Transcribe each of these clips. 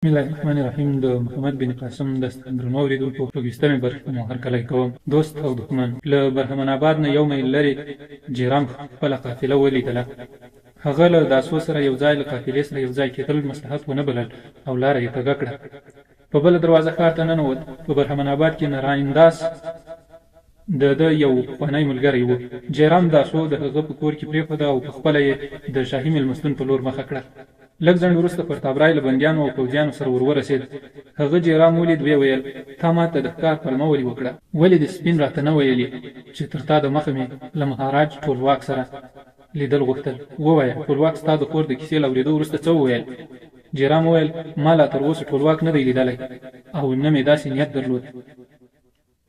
بسم الله الرحمن الرحیم د محمد بن قاسم داستان درنو اورېدونکو شپږویشتمې برخې ته مو هرکلی کوم. دوست او دښمن. له برهمن آباد نه یو میل لرې جیرام خپله قافله ولیدله. هغه له داسو سره یو ځای له قافلې سره یو ځای کېدل مصلحت ونه بلل او لاره یې کږه کړه. په بله دروازه ښار ته ننوت. په برهمن آباد کې نراین داس د ده یو پخوانی ملګری و. جیرام داسو د هغه په کور کې پرېښوده او په خپله یې د شاهي مېلمستون په لور مخه کړه. لږ ځنډ وروسته پرتابرای له بندیانو او پوځیانو سره ور ورسېد. هغه جیرام ولید، ویې ویل، تا ماته د ښکار پلمه ولې وکړه؟ ولې دې سپین راته نه ویلي چې تر تا د مخه مې له مهاراج ټولواک سره لیدل غوښتل؟ ووایه، ټولواک ستا د خور د کیسې له اورېدو وروسته څه وویل؟ جیرام وویل، ما لا تر اوسه ټولواک نه دی لیدلی او نه مې داسې نیت درلود.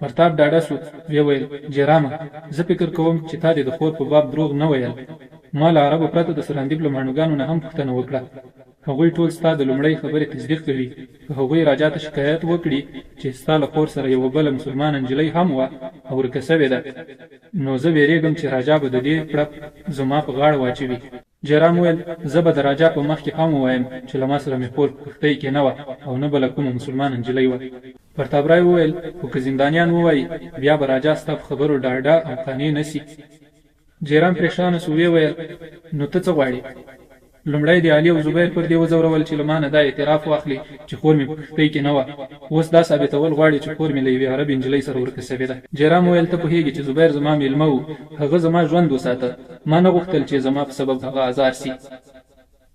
پرتاپ ډاډه شو، ویې ویل، جیرامه! زه فکر کوم چې تا دې د خور په باب دروغ نه ویل. ما له عربو پرته د سراندیپ له ماڼوګانو نه هم پوښتنه وکړه. هغوی ټول ستا د لومړۍ خبرې تصدیق کوي. که هغوی راجا ته شکایت وکړي چې ستا له خور سره یوه بله مسلمانه نجلۍ هم وه او ورکه شوې ده، نو زه وېرېږم چې راجا به د دې پړه زما په غاړه واچوي. جیرام وویل، زه به د راجا په مخ کې هم ووایم چې له ما سره مې خور په کښتۍ کې نه وه او نه بله کومه مسلمانه نجلۍ وه. پرتابرای وویل، خو که زندانیان ووايي، بیا به راجا ستا په خبرو ډاډه او قانع نه سي. جیرام پرېشانه سو، ویې ویل، نو ته څه غواړې؟ لومړی دې علي او زبیر پر دې وځورول چې له ما نه دا اعتراف واخلي چې خور مې په کښتۍ کې نه وه. اوس دا ثابتول غواړې چې خور مې له یوې عربې نجلۍ سره ورکه سوې ده. جیرام وویل، ته پوهېږې چې زبیر زما مېلمه وو. هغه زما ژوند وساته. ما نه غوښتل چې زما په سبب هغه ازار سي.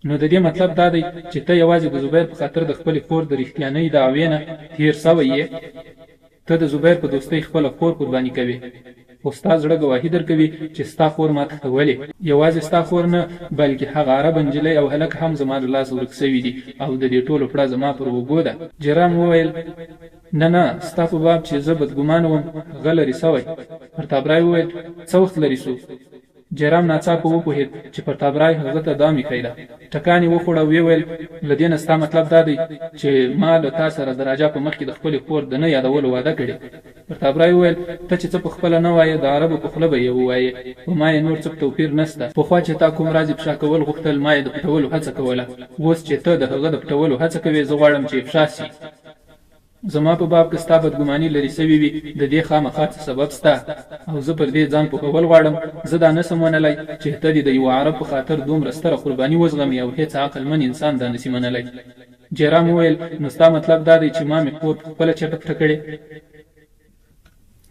نو د دې مطلب دا دی چې ته یوازې د زبیر په خاطر د خپلې خور د رښتیانۍ دعوې نه تېر سوی یې؟ ته د زبیر په دوستۍ خپله خور قرباني کوې، خو ستا زړه ګواهي درکوي چې ستا خور ما تښتولې. یوازې ستا خور نه، بلکې هغه عربه نجلۍ او هلک هم زما له لاسه ورک سوي دي او د دې ټولو پړه زما پر اوږو ده. جیرام وویل، نه نه، ستا په باب چې زه بدګمانه وم، هغه لرې سوی. پرتابرای وویل، څه وخت لرې سو؟ جیرام ناڅاپه وپوهېد چې پرتابرای هغه ته دام ایښی ده. ټکان یې وخوړ او ویې ویل، له دې نه ستا مطلب دا دی چې ما له تا سره د راجا په مخ کې د خپلې خور د نه یادولو وعده کړې؟ پرتابرای وویل، ته چې څه په خپله نه وایې، د عربو په خوله به یې ووایې. په ما یې نور څه توپیر نشته. پخوا چې تا کوم راز افشا کول غوښتل، ما یې د پټولو هڅه کوله. اوس چې ته د هغه د پټولو هڅه کوې، زه غواړم چې افشا شي. زما په باب که ستا بدګماني لرې سوې وي، د دې خامخا څه سبب سته او زه پر دې ځان پوهول غواړم. زه دا نه سم منلای چې ته دې د یوه عرب په خاطر دومره ستره قرباني وزغمې او هېڅ عقلمن انسان دا نه سي منلای. جیرام وویل، نو ستا مطلب دا دی چې ما مې خور په خپله چېرته پټه کړې؟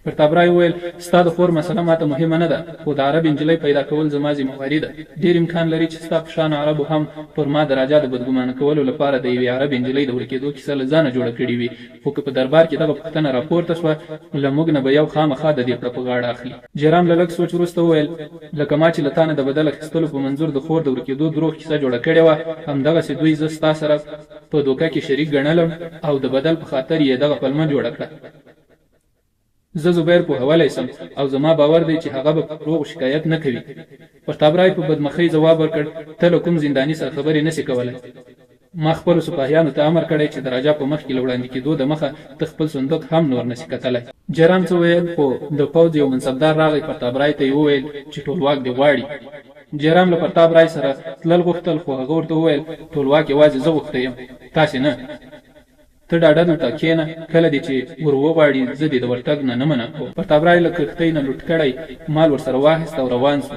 پرتابرای وویل، ستا د خور مسله ماته مهمه نه ده، خو د عربې نجلۍ پیدا کول زما ذمه واري ده. ډېر امکان لري چې ستا په شان عربو هم پر ما د راجا د بدګمانه کولو له پاره د یوې عربې نجلۍ د ورکېدو کیسه له ځانه جوړه کړې وي، خو که په دربار کې دغه پوښتنه راپورته شوه، له موږ نه به یو خامخا د دې پړه په غاړه اخلي. جیرام له لږ سوچ وروسته وویل، لکه ما چې له تا نه د بدل اخیستلو په منظور د خور د ورکېدو دروغ کیسه جوړه کړې وه، همدغسې دوی زه ستا سره په دوکه کې شریک ګڼلم او د بدل په خاطر یې دغه پلمه جوړه کړه. زه زبیر پوهولی سم او زما باور دی چې هغه به په دروغو شکایت نه کوي. پرتابرای په بدمخۍ ځواب ورکړ، ته له کوم زنداني سره خبرې نه سې کولای. ما خپلو سپاهیانو ته امر کړی چې د راجا په مخ کې له وړاندې کېدو دمخه ته خپل صندوق هم نور نه سې کتلای. جرام څه ویل خو د پوځ یو منصبدار راغی پرتابرای ته یې وویل چې ټولواک دې غواړي. جرام له پرتاب رای سره تلل غوښتل خو هغه ورته وویل، ټولواک یوازې زه غوښتی یم، تاسې نه. ته ډاډه دلته کښېنه، کله دې چې ور وغواړي زه دې د ورتګ نه نه منع کوم. پرتابرای له کښتۍ نه لوټ کړی مال ورسره واخیست او روان شو.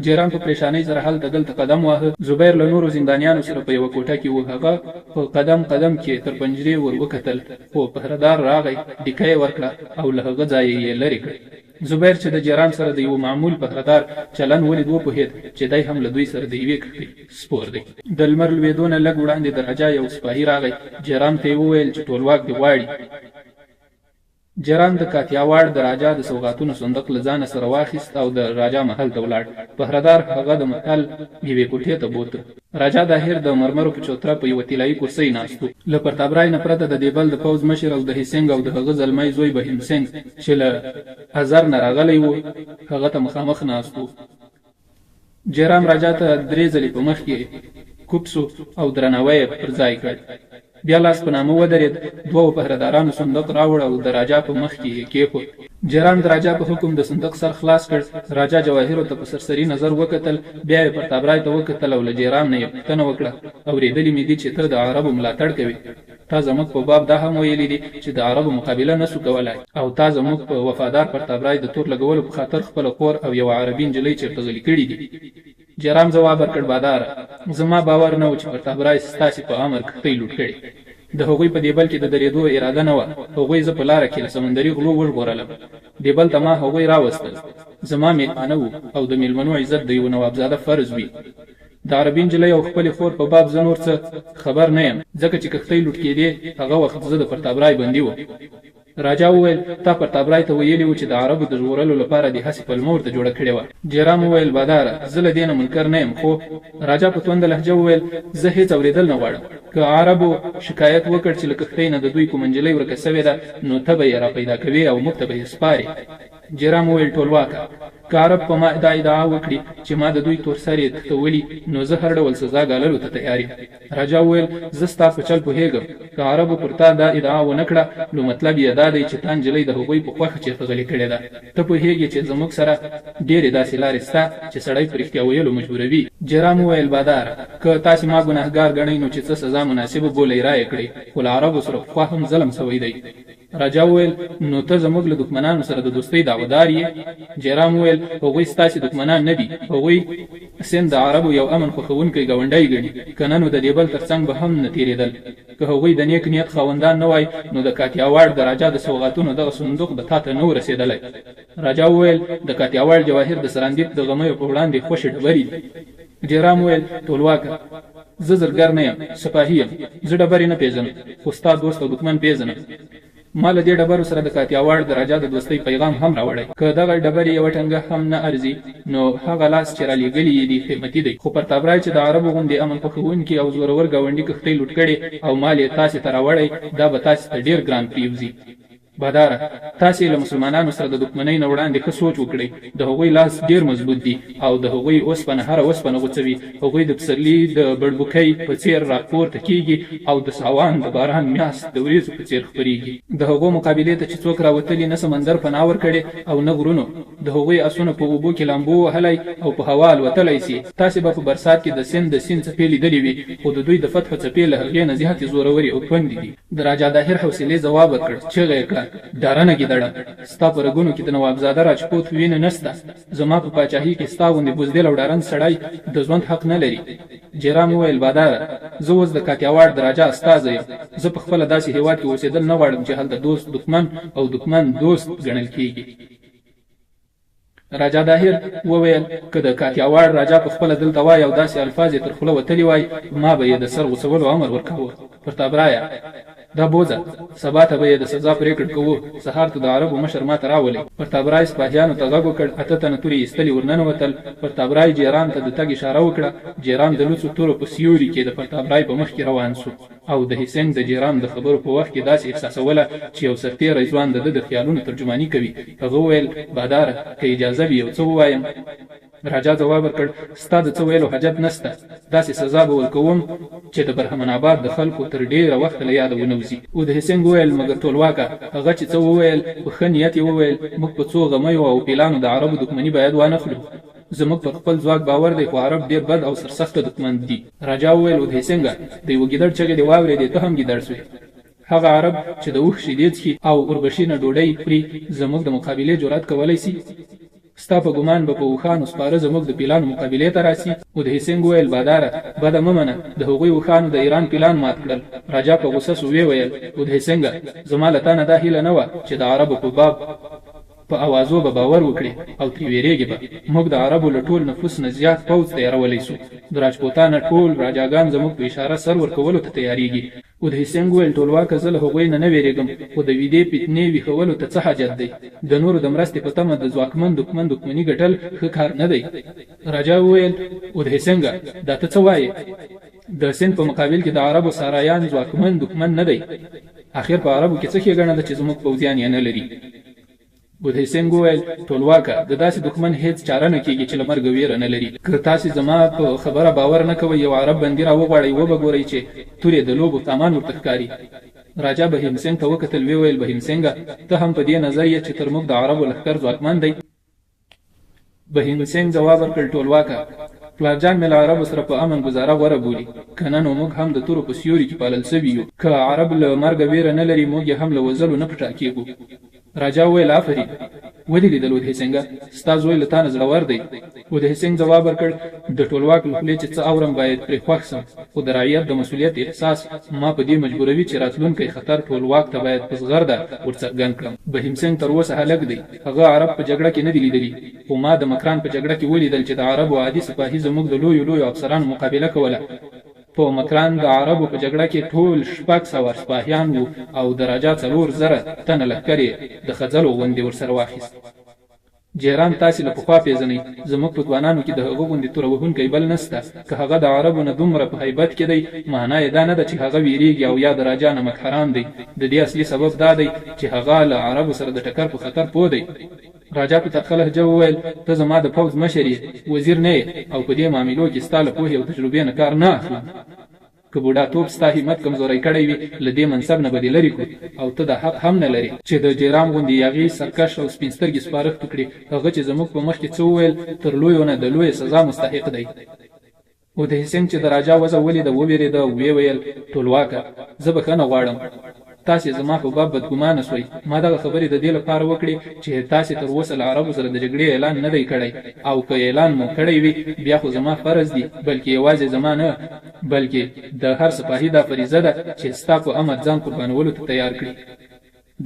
جیرام په پرېشانۍ سره هلته دلته قدم واهه. زبیر له نورو زندانیانو سره په یوه کوټه کې و. هغه په قدم قدم کې تر پنجرې ور وکتل، خو پهره دار راغی، ډیکه یې ورکړه او له هغه ځایه یې لرې کړ. زبیر چې د جیرام سره د یوه معمول پهره دار چلن ولید وپوهېد چې دی هم له دوی سره د یوې کښتۍ سپور دی. د لمر لوېدو نه لږ وړاندې د راجا یو سپاهي راغی، جیرام ته یې وویل چې ټولواک دې غواړي. جیرام د کاتیاواړ د راجا د سوغاتونو صندوق له ځانه سره واخیست او د راجا محل ته ولاړ. پهره دار هغه د محل یوې کوټې ته بوته. راجا داهر د مرمرو په چوتره په یوه طلایي کرسۍ ناست و. له پرتابرای نه پرته د دیبل د پوځ مشر او دهي سینګ او د هغه زلمی زوی بهیم سینګ چې له ازر نه راغلی و، هغه ته مخامخ ناست وو. جیرام راجا ته درې ځلې په مخ کې کوپ شو او درناوی یې پر ځای کړ. بیا لاس په نامه ودرېد، دوو پهره دارانو صندوق راوړ او د راجا په مخ کې یې کېښود. جیرام د راجا په حکم د صندوق سر خلاص کړ، راجا جواهرو ته په سرسري نظر وکتل، بیا یې پرتابرای ته وکتل او له جیرام نه یې پوښتنه وکړه، اورېدلي مې دي چې ته د عربو ملاتړ کوې؟ تا زموږ په باب دا هم ویلي دي چې د عربو مقابله نه سو کولای او تا زموږ په وفادار پرتابرای د تور لګولو په خاطر خپله خور او یوه عربي نجلۍ چېرته غلي کړي دي. جیرام ځواب ورکړ، باداره! زما باور نه و چې پرتابرای ستاسې په امر کښتۍ لوټ کړې. د هغوی په دیبل کې د درېدو اراده نه وه، هغوی زه په لاره کې له سمندري غلو وژغورلم. دیبل ته ما هغوی راوستل. زما مېلمانه وو او د مېلمنو عزت د یوه نوابزاده فرض وي. د عربي نجلۍ او خپلې خور په باب زه نور څه خبر نه یم، ځکه چې کښتۍ لوټ کېدې هغه وخت زه د پرتابرای بندي وم. راجا وویل، تا پرتابرای ته ویلي وو چې د عربو د ژغورلو لپاره دې هسې پلمه ورته جوړه کړې وه. جیرام وویل، باداره! زه له دې نه منکر نه یم، خو. راجا په تونده لهجه وویل، زه هېڅ اورېدل نه غواړم. که عربو شکایت وکړ چې له کښتۍ نه د دوی کومه نجلۍ ورکه شوې ده، نو ته به یې راپیدا کوې او موږ ته به یې سپارې. جیرام وویل، ټولواکه! که عرب په ما دا ادعا وکړي چې ما د دوی تورسرې تښتولي، نو زه هر ډول سزا ګاللو ته تیار یم. راجا وویل، زه ستا په چل پوهېږم، که عربو پر تا دا ادعا ونه کړه، نو مطلب یې دا دی چې تا نجلۍ د هغوی په خوښه چېرته غلې کړې ده. ته پوهېږې چې زموږ سره ډېرې داسې لارې سته چې سړی په رښتیا ویلو مجبوروي. جیرام وویل، باداره! که تاسې ما ګناهګار ګڼئ، نو چې څه سزا مناسبه بولئ را یې کړئ، خو له عربو سره پخوا هم ظلم شوی دی. راجا وویل، نو ته زموږ له دښمنانو سره د دوستۍ دعوه دار یې؟ جیرام وویل، هغوی ستاسې دښمنان نه دي، هغوی سند د عربو یو امن خوښوونکی ګاونډی ګڼي، که نه نو د دیبل تر څنګ به هم نه تېرېدل. که هغوی د نېک نیت خاوندان نه وای، نو د کاتیاواړ د راجا د سوغاتونو دغه صندوق به تا ته نه و رسېدلی. راجا وویل، د کاتیاواړ جواهر د سراندیپ د غمیو په وړاندې خوشې ډبرې دي. جیرام وویل، ټولواکه! زه زرګر نه یم، سپاهي یم. زه ډبرې نه پېژنم، خو ستا دوست او دښمن پېژنم. ما له دې ډبرو سره د کاتیاواړ د راجا د دوستۍ پیغام هم راوړی. که دغه ډبرې یوه ټنګه هم نه ارزي، نو هغه لاس چې رالېږلي یې دي، قیمتي دی. خو پرتابرای چې د عربو غوندې امن خوښوونکي او زورور ګاونډي کښتۍ لوټ کړې او مال یې تاسې ته راوړی، دا به تاسې ته ډېر ګران پرېوځي. باداره! تاسې له مسلمانانو سره د دښمنۍ نه وړاندې ښه سوچ وکړئ، د هغوی لاس ډېر مضبوط دي او د هغوی اوسپنه هره اوسپنه غوڅوي، هغوی د پسرلي د بړبوکۍ په څېر راپورته کېږي او د ساوان د باران میاست د ورېځو په څېر خپرېږي. د هغو مقابلې ته چې څوک راوتلي نه سمندر پناه ورکړې او نه غرونو، د هغوی اسونه په اوبو کې لامبو وهلای او په هوا الوتلای سي، تاسې به په برسات کې د سند د سیند څپې لیدلې وي، خو د دوی د فتحو څپې له هغې نه زیاتې زورورې او توندې دي. د راجا داهر حوصلې ځواب ورکړ، چغه یې کړه، ډارنه ګیدړه! ستا په رګونو کې د نوابزاده راجپوت وینه نشته، زما په پاچاهۍ کې ستا غوندې بزدل او ډارن سړی د ژوند حق نه لري. جیرام وویل، باداره! زه اوس د کاتیاواړ د راجا استازی یم، زه په خپله داسې هیواد کې اوسیدل نه غواړم چې هلته دوست دښمن او دښمن دوست ګڼل کیږي. راجا داهر وویل، که د کاتیاواړ راجا په خپله دلته وای او داسې الفاظ یې تر خوله وتلي وای، ما به یې د سر غوڅولو امر ورکاوه. پرتابرایه! دا بوځه، سبا ته به یې د سزا پرېکړه کوو، سهار ته د عربو مشر ماته راولئ. پرتابرای سپاهیانو ته غږ وکړ، اته تنه تورې ایستلې ورننوتل، پرتابرای جیرام ته د تګ اشاره وکړه، جیرام د لوڅو تورو په سیوري کې د پرتابرای په مخ کې روان شو. او دهیسنګ د جیرام د خبرو په وخت کې داسې احساسوله چې یو سرتیری ځوان د ده د خیالونو ترجماني کوي. هغه وویل، باداره! که اجازه وي یو څه ووایم؟ راجا ځواب ورکړ، ستا د څه ویلو حاجت نشته، داسې سزا به ورکوم چې د برهمن آباد د خلکو تر ډیره وخته له یاده ونه وځي. اودهیسنګ وویل، مګر ټولواکه! هغه چې څه وویل، په ښه نیت یې وویل، موږ په څو غمیو او پیلانو د عربو دښمني باید وانخلو. زموږ پر خپل ځواک باور دی، خو عرب ډیر بد او سرسخته دښمن دي. راجا وویل، اودهسنګه! د یوه ګیدړ چغې دې واورېدې، ته هم ګیدړ شوې. هغه عرب چې د اوښ شیدې څښي او اوربشینه ډوډۍ خوري، زموږ د مقابلې جرأت کولی شي؟ ستا په ګومان به په اوښانو سپاره زموږ د پیلانو مقابلې ته راشي؟ اودهسنګ وویل، باداره! بده مه منه، د هغوی اوښانو د ایران پیلان مات کړل. راجا په غوسه شو، ویې ویل، اودهسنګه! زما له تا نه دا هیله نه وه چې د عربو په باب په اوازو به باور وکړې او ترې وېرېږې به. موږ د عربو له ټول نفوس نه زیات پوځ تیارولی شو. د راجپوتانه ټول راجاګان زموږ په اشاره سر ورکولو ته تیارېږي. اودهي سنګ وویل، ټولواکه زه له هغوی نه نه وېرېږم، خو د ویدې فتنې ویښولو ته څه حاجت دی؟ د نورو د مرستې په تمه د ځواکمن دښمن دښمني ګټل ښه کار نه دی. راجا وویل، اودهي سنګه! دا ته څه وایې؟ د سند په مقابل کې د عربو سارایان ځواکمن دښمن نه دی. اخر په عربو کې څه ښېګڼه ده چې زموږ پوځیان یې نه لري؟ بودهي سنګ وویل، ټولواکه! د داسې دښمن هېڅ چاره نه کېږي چې له مرګه وېره نه لري. که تاسې زما په خبره باور نه کوئ، یو عرب بندي را وغواړئ، وبه ګورئ چې تورې د لوبو سامان ورته ښکاري. راجا بهیم سنګ ته وکتل، ویې ویل، بهیم سنګه! ته هم په دې نظر یې چې تر موږ د عربو لښکر ځواکمن دی؟ بهیم سنګ ځواب ورکړ، ټولواکه! پلار جان مې له عربو سره په امن ګوزاره غوره بولي، که نه نو موږ هم د تورو په سیوري کې پالل شوي یو. که عرب له مرګه وېره نه لري، موږ یې هم له وژلو نه په ټا کېږو. راجا وویل، آفرین! ودې لیدل اودهسنګه! ستا زوی له تا نه زړور دی. اودهسنګ ځواب ورکړ، د ټولواک له خولې چې څه اورم باید پرې خوښ شم، خو د رعیت د مسؤلیت احساس ما په دې مجبوروي چې راتلونکی خطر ټولواک ته باید په زغرده ورڅرګند کړم. بهیم سنګ تر اوسه هلک دی، هغه عرب په جګړه کې نه دي لیدلي، خو ما د مکران په جګړه کې ولیدل چې د عربو عادي سپاهي زموږ د لویو لویو افسرانو مقابله کوله. په مکران د عربو په جګړه کې ټول 600 سپاهیان وو او د راجا 4000 تنه لښکر یې د خځلو غوندې ورسره واخیست. جیران تاسې له پخوا پېژنئ، زموږ په ځوانانو کې د هغه غوندې توره وهونکی بل نشته، که هغه د عربو نه دومره په هیبت کې دی، معنا یې دا نه ده چې هغه وېرېږي او یا د راجا نمک حرام دی، د دې اصلي سبب دا دی چې هغه له عربو سره د ټکر په خطر پوه دی. راجا په ترخه لهجه وویل، ته زما د پوځ مشر یې، وزیر نه یې او په دې معاملو کې ستا له پوهې او تجربې نه کار نه اخلم. که بوډاتوب ستا همت کمزوری کړی وي، له دې منصب نه به دې لرې کړو او ته دا حق هم نه لرې، چې د جیرام غوندې یاغي، سرکش او سپین سترګي سپارښت وکړې، هغه چې زموږ په مخ کې څه وویل، تر لویو نه د لویې سزا مستحق دی. اودهسنګ چې د راجا وضع ولیده، وویریده او ویې ویل، ټولواکه! زه بښنه غواړم. تاسې زما په باب بدګمانه شوئ. ما دغه خبرې د دې لپاره وکړې چې تاسې تر اوسه له عربو سره د جګړې اعلان نه دی کړی او که اعلان مو کړی وي، بیا خو زما فرض دي، بلکې یوازې زما نه، بلکې د هر سپاهي دا فریضه ده چې ستا په امر ځان قربانولو ته تیار کړي.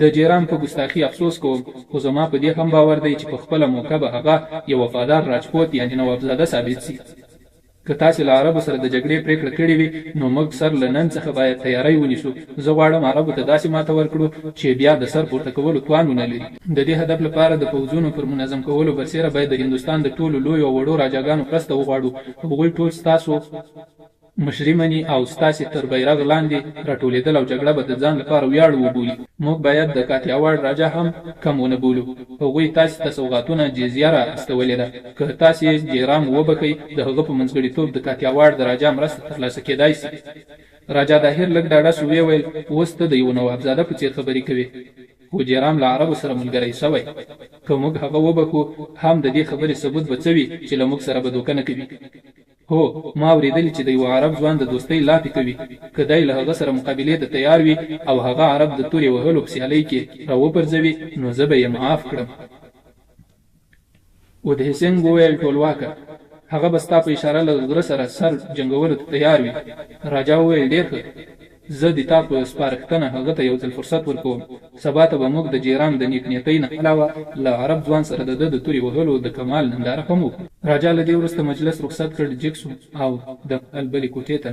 د جیرام په ګستاخي افسوس کوم، خو زما په دې هم باور دی چې په خپله موقع به هغه یو وفادار راجپوت یعنې نوابزاده ثابت شي. که تاسې له عربو سره د جګړې پرېکړه کړې وي، نو موږ سر له نن څخه باید تیاری ونیسو. زه غواړم عربو ته داسې ماته ورکړو چې بیا د سر پورته کولو توان ونه لري. د دې هدف لپاره د پوځونو پر منظم کولو برسېره باید د هندوستان د ټولو لویو او وړو راجاګانو مرسته وغواړو. هغوی ټول ستاسو. مشري مني او ستاسې تر بیرغ لاندې راټولېدل او جګړه به د ځان لپاره ویاړ وبولي. موږ باید د کاتیاواړ راجا هم کم ونه بولو. هغوی تاسې ته سوغاتونه، جزیه، را استولې ده. که تاسې جیرام وبښئ، د هغه په منځګړیتوب د کاتیاواړ د راجا مرسته ترلاسه کېدای سي. راجا داهیر لږ ډاډه سو، ویې ویل، اوس ته د یوه نوابزاده په څېر خبرې کوې. خو جیرام له عربو سره ملګری سوی. که موږ هغه وبښو هم د دې خبرې ثبوت به څه وي چې له موږ سره به دوکه نه کوي؟ هو، ما اورېدلي چې د یوه عرب ځوان د دوستۍ لاپې کوي، که دی له هغه سره مقابلې ته تیار وي او هغه عرب د تورې وهلو په سیالۍ کې را وپرځوي، نو زه به یې معاف کړم. اودهسنګ وویل، ټولواکه! هغه به ستا په اشاره له غره سره سر جنګولو ته تیار وي. راجا وویل، ډېر ښه! زه د تا په سپارښتنه هغه ته یو ځل فرصت ورکوم. سبا ته به موږ د جیرام د نیک نیتۍ نه علاوه له عرب ځوان سره د ده د تورې وهلو د کمال ننداره هم وکړو. راجا له دې وروسته مجلس رخصت کړ، جګ شو او د محل بلې کوټې ته.